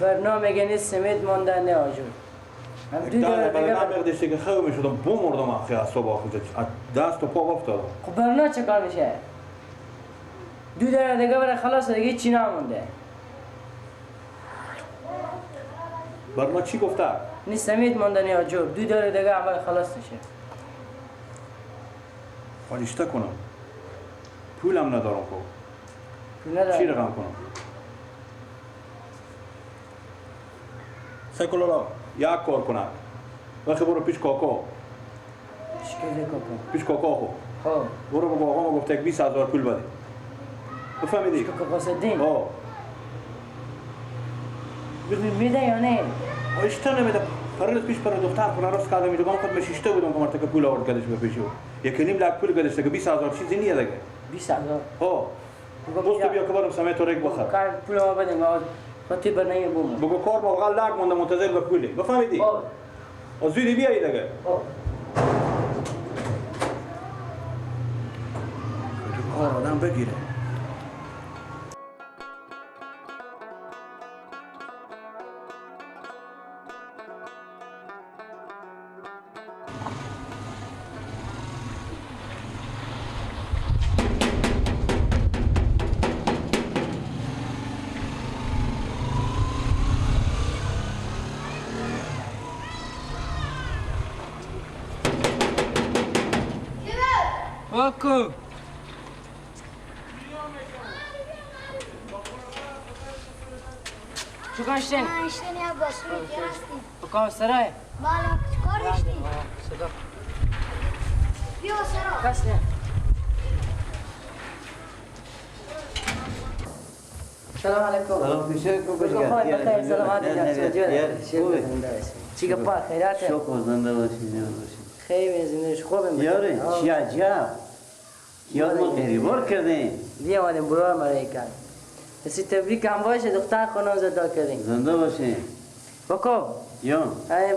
برنامه میگه نه سمت مونده نه آجر. هم دو داره دیگه برنامه که خیلی میشدم بمردم آخه از صبح آخه دست و پا افتادم. خب برنامه چه کار میشه؟ دو داره دیگه برای خلاص دیگه چی نمونده. برنامه چی گفته؟ نه سمت مونده نه آجر. دو داره دیگه اول خلاص میشه. خالیشته کنم. پولم ندارم خب. پول ندارم. چی رقم کنم؟ سکولالا یک کار کنم. وقتی برو پیش کاکا. پیش کاکا خو. خب. برو بگو آقا ما گفته یک 20,000 پول بده. بفهمیدی؟ پیش کاکا قاسدین. آه. میده یا نه؟ اشته نمیده. پرز پیش پر دختر خونه راست کردم میدونم خود مشیشته بودم که مرتکه پول آورد کردش به پیشو. 1.5 لک پول گرفته که 20,000 چیزی نیه دیگه. 20,000؟ ها. بس تو بیا که برم سمت تو رک بخر. کار پول ما بدیم خاطر برنامه بوم. بگو کار واقعا لک مونده منتظر به پولی. بفهمیدی؟ ها. از زودی بیایی دیگه. ها. تو کار آدم بگیره. کوکو چیکار شدین؟ شدین عباس هستی؟ بکام سرای؟ بالا چیکار داشتی؟ صدا بیا سرا کس نه. سلام علیکم. سلام پیشه کوکو بخیر سلام علیکم. چی گپا خیراته؟ شکر زنده باشی زنده باشی. خیلی زنده خوبم. یاره چی عجب یاد ما غریبار کردیم. بیا آمدیم برو مرای کرد. اسی تبریک هم باشه دختر خانم زدا کردیم. زنده باشی. بکو. یا.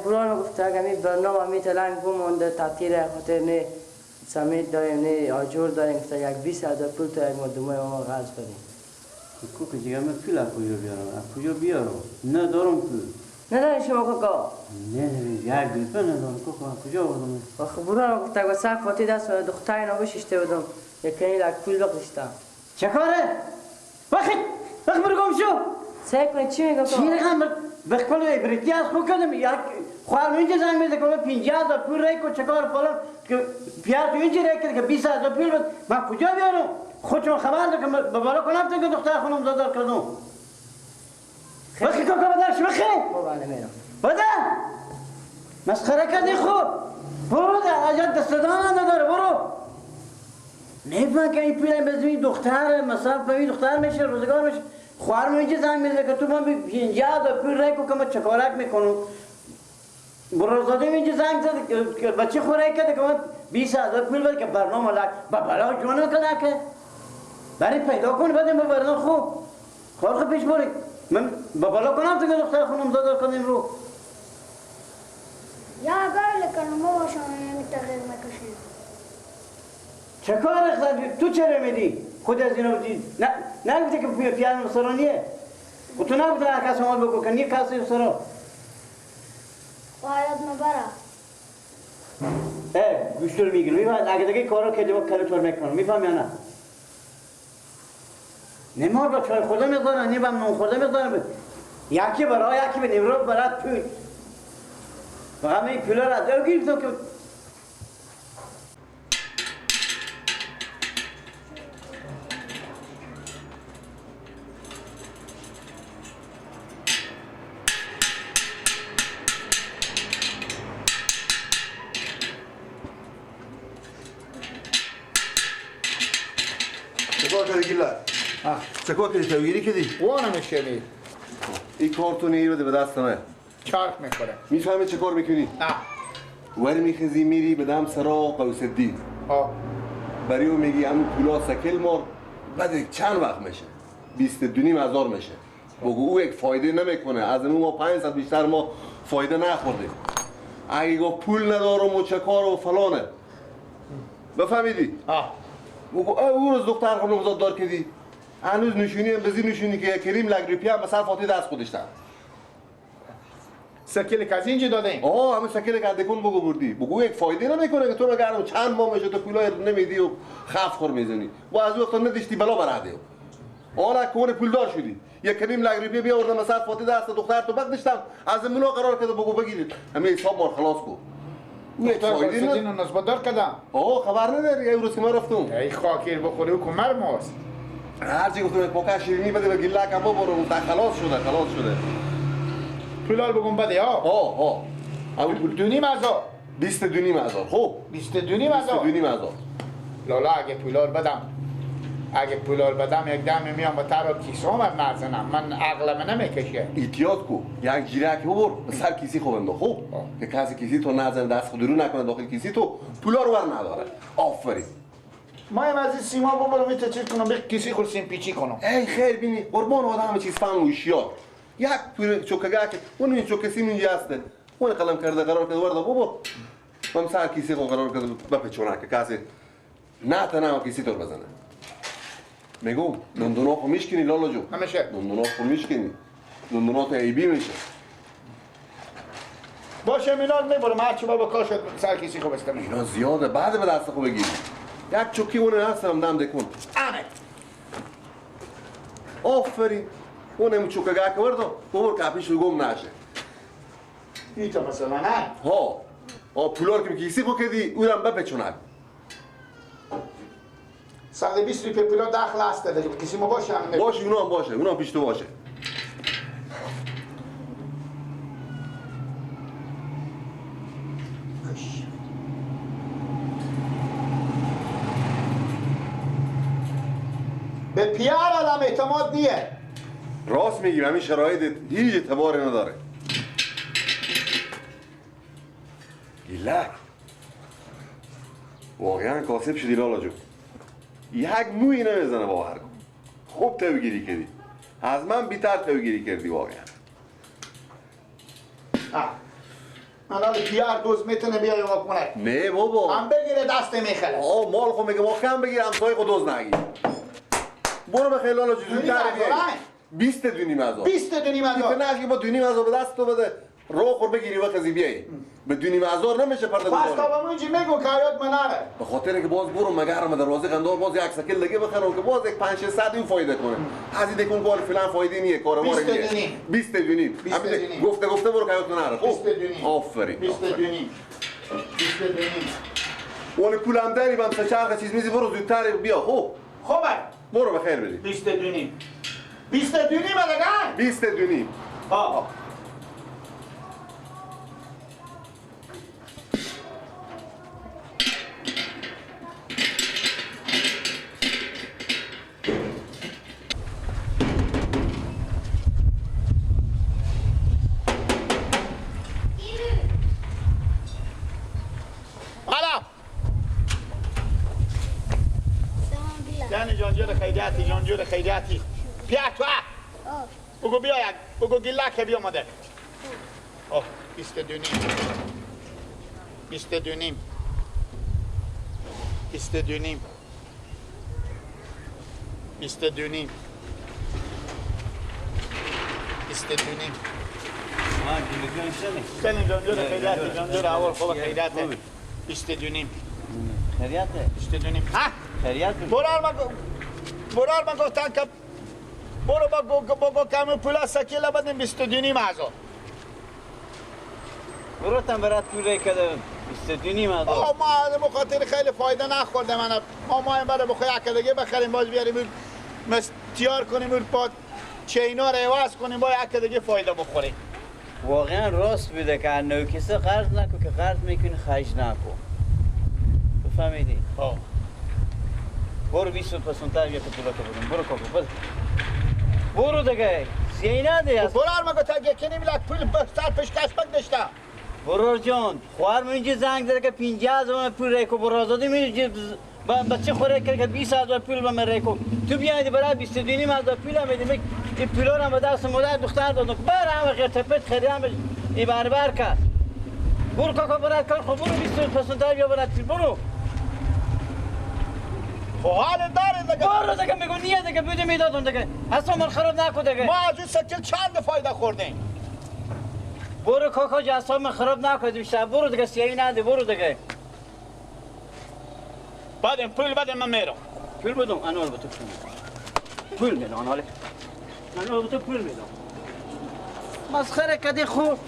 برو ما گفت اگه می برنامه می تلنگ بمونده تعطیل خاطر نه سمید داریم نه آجر داریم گفت یک 20,000 پول تا یک مردمای ما قرض بدیم. کوکو دیگه من پول از کجا بیارم؟ از کجا بیارم؟ ندارم پول. نداری شما کوکو؟ نه یک گلپه ندارم کوکو از کجا آوردم؟ آخه برو گفت اگه سر فاتی دست دختر اینا بشیشته بودم یکی لک پول بقشتم. چه کاره؟ وقت وقت برو گم شو. سعی کنی چی میگم؟ چی رقم بخپل بریتی از خود کردم یک خواهر اینجا زنگ میزه که 50,000 پول رای کو چه کار فلان که پیار تو اینجا رای کرد که 20,000 پول بود من کجا بیارم؟ خودشون خبر دارم که به بالا کنم که دختر خانم زادار کردم. وقتی کاکا بدرش بخی؟ خب بله میرم. بده؟ مسخره کردی خوب؟ برو ده عجب دستدان نداره برو. نمیفهم که این پول به این دختر مثلا به این دختر میشه روزگار میشه. خواهرم اینجا زنگ میزنه که تو من 50,000 پول رای کو که من چکارک میکنم. برادرزاده اینجا زنگ زد که بچه خورای کرده که من 20,000 پول بده که برنامه لک با بلا جونم که که برای پیدا کن بعد من برنامه خوب کار خود پیش برید. من با بالا کنم تو که دختر خانم زادار کنیم رو یا اگر لکنم ما باشم یعنی تغییر میکشیم. چه کار تو چرا میدی؟ خود از اینو بدی نه نگفتی که پیانو سرانیه و تو نگفتی هر کس آمد بگو که نیه کسی سرا باید مبرا اه گوشت رو میگیرم میفهم اگه دیگه کارو که دیگه کلو میکنم میفهم یا نه؟ نمار با چای خورده میذارن نیم نون خورده میذارن یکی برای یکی به نیمرو برای پول فقط این پول را از او گرفتم که چکار کردی گیلر؟ چکار کردی؟ توگیری کردی؟ وانه میشینی این کارتونی ای بده به دست من چرخ میخوره. میفهمی چه کار میکنی؟ نه. ور میخزی میری به دم سرا قوس الدین. برای او میگی همون پولا سکل مار بعد چند وقت میشه 22,500 میشه. بگو او یک فایده نمیکنه از اون ما 500 بیشتر ما فایده نخورده. اگه گفت پول ندارم و چه کار و فلانه بفهمیدی؟ بگو او روز دختر خانم زاد دار کردی هنوز نشونی هم بزی نشونی که کریم لگ روپیه هم مثلا فاطی دست خودش داد. سکیل که از اینجا دادیم. آه همه سکیل که دکون بگو بردی. بگو یک فایده نمیکنه که تو مگر چند ماه میشه تو پولای نمیدی و خف خور میزنی. و از وقت نداشتی بلا براده. آره کور پولدار شدی. یک نیم لک روپیه بیاوردم مثلا فاطی دست دختر تو بگذاشتم از منو قرار کرده بگو بگیرید. همه حساب مار خلاص کو. دختر فایده نسبت دار کردم. آه خبر نداری امروز که من رفتم. ای خاکیر بخوری و کمر ماست. هرچی گفتم یک پاکه شیرینی بده به گلک هم ببرو گفت خلاص شده خلاص شده. پولار بگم بده ها. ها ها. 2.5 هزار. 22.5 هزار. خب 22.5 هزار. 22.5 هزار. لالا اگه پولار بدم اگه پولار بدم یک دم میام با تر کیسه هم نزنم من عقلم نمیکشه. احتیاط کو یک جیرک ببر به سر کیسی خو بنداز خب که کسی کیسی تو نزنه دست خود رو نکنه داخل کیسی تو پولا رو بر نداره. آفرین. ما هم از این سیما ببرم یه چیز کنم به کیسی خود سیم پیچی کنم. ای خیر بینی قربان آدم چیز فهم و هوشیار. یک پول چوکگه که اون این چوکه سیم اینجا هسته اون قلم کرده قرار کرده ورده ببر من سر کیسی خو قرار کرده بپیچونه که کسی نه تنها کیسی تو بزنه. میگم دندونا خو میشکنی لالا جو. نمیشه. دندونا خو میشکنی. دندونا تو عیبی میشه. باشه میلاد میبرم هرچی بابا کار شد سر کیسی خو بستم. اینا زیاده بعد به دست خو بگیری. یک چوکی اون هستم دم دکون. آره. آفرین. اونم چوکه گه که ورده ببر کپیش رو گم نشه. ایتا مثلا نه؟ ها. آ پولار که کیسی خو کردی اونم بپیچونه. 120 روپیه پولا داخل است دیگه کسی ما باشه هم باشه اونا هم باشه اونا هم پیش تو باشه. به پیار آدم اعتماد نیه. راست میگی همین شرایط هیچ اعتباری نداره. گیلک واقعا کاسب شدی لالا جون. یک موی نمیزنه باور کن. خوب توگیری کردی. از من بیتر توگیری کردی واقعا. من حالا پیار دوز میتونه بیای و کنه. نه بابا. هم بگیره دست میخله. آه مال خو میگه ما کم بگیر همسایه خود دوز نگیر. برو بخیر لالا جون زودتر بیای. 22.5 هزار. 22.5 هزار. نه که با 2.5 هزار به دست تو بده. رو خور بگیری و خزی بیای. به 2.5 هزار نمیشه پرده گذاری. پس تا اینجا میگو که یاد من نره. به خاطر که باز برو مگر ما دروازه قندار باز یک سکل دیگه بخرم که باز یک 5 600 این فایده کنه. از این دکون کار فلان فایده نیه کار ما نیه. 22.5. گفته گفته برو که یاد نره. خب آفرین. 22.5. 22.5. اون پولم داری بم سه چرخ چیز میزی برو زودتر بیا. خب خب برو بخیر بری. 22.5. 22.5 دیگه. 22.5. آه جانجور خیریتی بیا تو بگو بیا یک بگو گیلک بیا مادر. آه 22.5 22.5 22.5 22.5 22.5. سلام جانجور خیریتی جانجور اول خوب خیریته 22.5 خیریته 22.5. ها خیریت برار من گفتن که برو با کمی پولا سکیلا بدیم 22.5 هزار. برو تن برات پوله کده 22.5 هزار. آه ما بخاطر خیلی فایده نخورده من. ما هم برای بخواه یک دیگه بخریم باز بیاریم تیار کنیم اون پا چینا رو عوض کنیم با یک دیگه فایده بخوریم. واقعا راست بوده که نو کسی قرض نکو که قرض میکنی خرج نکو. بفهمیدی؟ آه برو 20 پسونتر بیا که پولا که بدم. برو کاکو بده. برو دیگه سیایی نده. برو هر مگه تا 1.5 لک پول سر پیشکش بگذاشتم. برو جان خوار من اینجا زنگ زده که 50,000 پول ریکو برو آزادی می بچه خوره کرد که 20,000 پول به من ریکو تو بیایید برای 22.5 هزار پول هم بدیم. این پولا رو به دست مادر دختر دادم بر هم غیر تپت خیلی هم ای بربر کرد. برو کاکا برات کار خب برو 20 پسونتر بیا برات برو. خب حال داره دیگه. برو دیگه میگو نیه دیگه بوده میدادم دیگه اصلا من خراب نکن دیگه. ما از اون سکل چند فایده خوردیم. برو کاکا جسام خراب نکن بیشتر، برو دیگه سیاهی نده، برو دیگه. بعدم پول بده من میرم. پول بدم انال به تو پول میدم، انال انال به تو پول میدم. مسخره کدی خوب.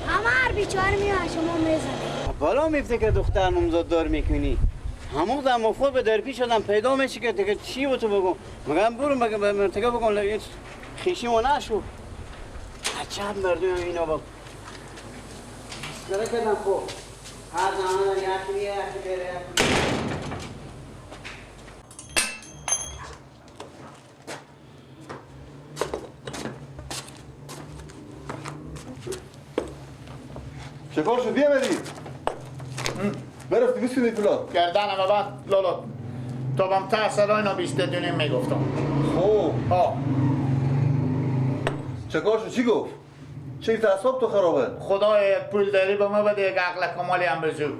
همه هر بیچاره میاد شما میزنه. بالا میفته که دختر نامزاد دار میکنی. همون دم خود به در پیش آدم پیدا میشه که دیگه چی به تو بگم؟ مگم برو مگم به مرتکب بگم خیشیمو نشو. عجب مردم اینا با. مسخره کردم خوب. هر زمان یکی میاد یکی میره. چکار شد بیامدی؟ برفتی بیستونی پولا؟ گردنم بعد لالا تا بم ته اینا 22 میگفتم. خب ها چکار شد؟ چی گفت؟ چه اعصاب تو خرابه؟ خدای پول داری به ما بده یک عقل کمالی هم بزو.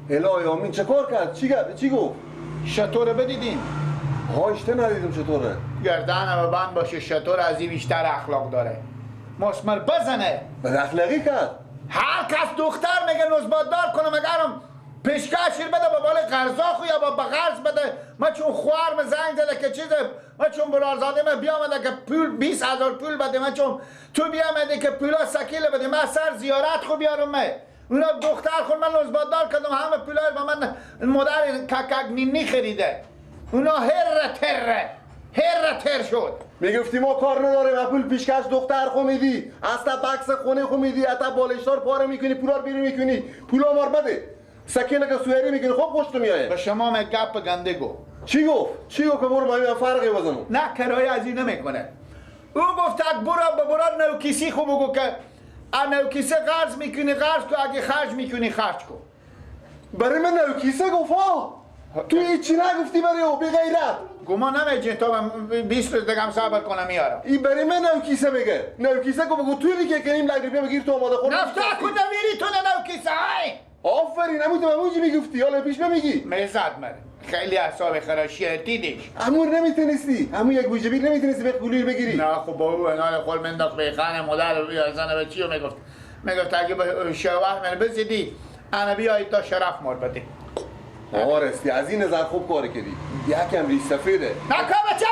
الهی آمین. چکار کرد؟ چی گفت؟ شطوره بدیدین؟ هایشته ندیدم چطوره. گردنم بند باشه شطور از این بیشتر اخلاق داره. مسمر بزنه. بد اخلاقی کرد. هر کس دختر میگه نزباددار کنه مگرم پیشکش بده با بال قرضا خو یا با قرض بده. ما چون خوارم زنگ زده که چیزه، ما چون برارزاده ما بیامده که پول 20,000 پول بده، ما چون تو بیامده که پولا سکیل بده، ما سر زیارت خو بیارم. ما اونا دختر خود من نزباددار کردم همه پولا با من مادر ککک نینی خریده. اونا هر تره هر تر شد. میگفتی ما کار نداریم، پول پیشکش دختر خو میدی، از تا بکس خونه خو میدی، از تا بالشتار پاره میکنی، پولا بیرون میکنی، پولا مار بده. سکینه که سویری میکنی خوب خوشت میایه. به شما می گپ گنده گو. چی گفت؟ چی گفت که برو با فرقی بزنم؟ نه کرایه از این نمیکنه. او گفت اک برو به برو نوکیسی خو بگو که نوکیسه قرض میکنی قرض کو، اگه خرج میکنی خرج کو. برای من نوکیسه گفت ها؟ تو هیچی نگفتی برای او بی غیرت. گمان نمیجین تا من 20 روز دیگه هم صبر کنم میارم. این برای من نوکیسه میگه. نوکیسه گفت بگو توی که کنیم لگ روپیه بگیر تو آماده خور. نفتا کو نمیری تو نوکیسه های. آفرین عمو تو عموجی میگفتی حالا پیش نمیگی. میزد من خیلی اعصاب خراشیه دیدیش. عمو نمیتونستی، عمو یک بوجه بیر نمیتونستی به پولی بگیری. نه خب با او انال خول منداخت به خانه مادر یا زن به چیو میگفت؟ میگفت اگه به شوهر من بزدی انا بیای تا شرف مار بده. آرستی از این نظر خوب کار کردی. یکم ریش سفیده. نکن بچه!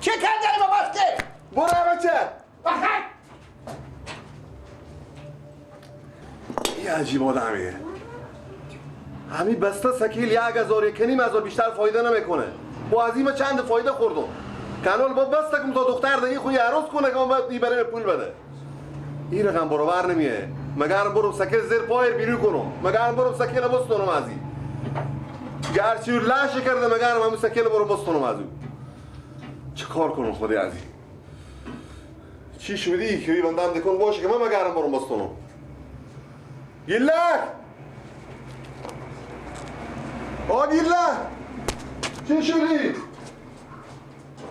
چه کردنی با باسته؟ برو بچه! بخیر! یه عجیب آدمیه. همین بسته سکیل 1,000 1,500 بیشتر فایده نمیکنه. با از این چند فایده خوردم. کانال با بسته کم تا دختر دیگه خوی عروس کنه که من برای پول بده. این رقم برابر نمیه. مگر برو سکیل زیر پای بیرون کنم. مگر برو سکیل بستونم از این. گرچه لشه کرده مگر همون سکیل برو بستونم از او. چه کار کنم خدای عزیز؟ چی شدی که بندم دکن باشه که من مگرم برو بستونم. گیلک! آ گیلک! چی شدی؟